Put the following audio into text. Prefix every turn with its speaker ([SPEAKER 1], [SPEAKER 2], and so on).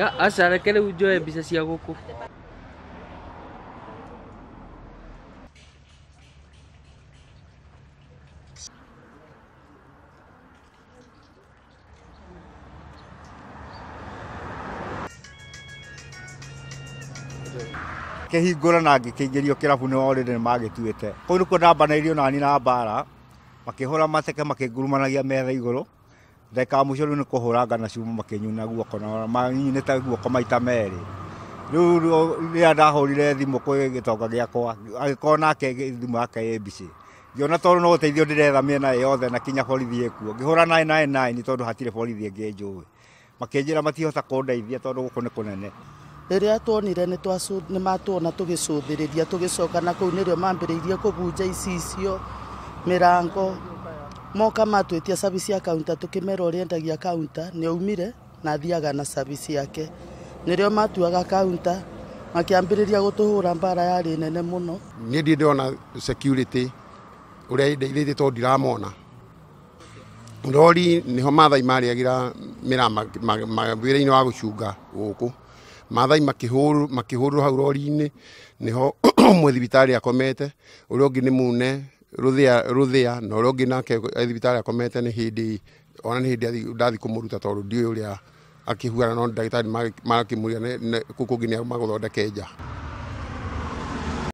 [SPEAKER 1] Aca reke rĩu njoe mbica cia gũkũ.
[SPEAKER 2] Kĩhingũra na ngĩkĩingĩrio kĩrabu nĩ already nĩ magĩtuĩte. Kũu nĩkuo ndambanĩirio nani na mbara, makĩhũra mateke makĩngurumanagia metha igũrũ. Ndagĩka ya mũico rĩu nĩ kũhũranga na cuma makĩnyuna guoko na manyunĩte guoko maita merĩ. Rĩu rĩrĩa ndahũrire thimũ kwĩ gĩtonga gĩakwa, agĩkorwo nake thimũ yake ĩ busy. Ngĩona tondũ no ũteithio ndĩretha mĩena yothe na kinya borithi ĩkuo. Ngĩhũra 999 tondũ hatirĩ borithi ĩngĩ njũĩ. Makĩnjĩra matihota kũndeithia tondũ gũkũ nĩ kũnene.
[SPEAKER 3] Rĩrĩa tuonire nĩ matuona tũgĩcũthĩrĩria tũgĩcoka na kũu nĩrĩo mambĩrĩirie kũbunja icicio mĩrango. Moka matwĩtia service ya counter tũkĩmera ũrĩa endagia counter nĩ aumire na athiaga na service yake. Nĩrĩo matuaga counter makĩambĩrĩria gũtũhũra mbara yarĩ nene mũno.
[SPEAKER 4] Niĩ ndirĩ ndĩrona security ũrĩa ĩndeithĩtie tondũ ndiramona. Rori nĩho Maathai marĩagĩra mĩraa wĩra-inĩ wa gũcunga gũkũ. Maathai makĩhũrwo hau rori-inĩ, nĩho ũmwe thibitarĩ akomete, ũrĩa ũngĩ nĩ mune rũthĩa, na ũrĩa ũngĩ nake e thibitarĩ akomete nĩ hĩndĩ, ona nĩ hĩndĩ ndathi kũmũruta tondũ ndiũĩ ũrĩa akĩhuana, no ndagĩtarĩ makĩmwĩra kũu kũngĩ nĩ magũthondeke nja.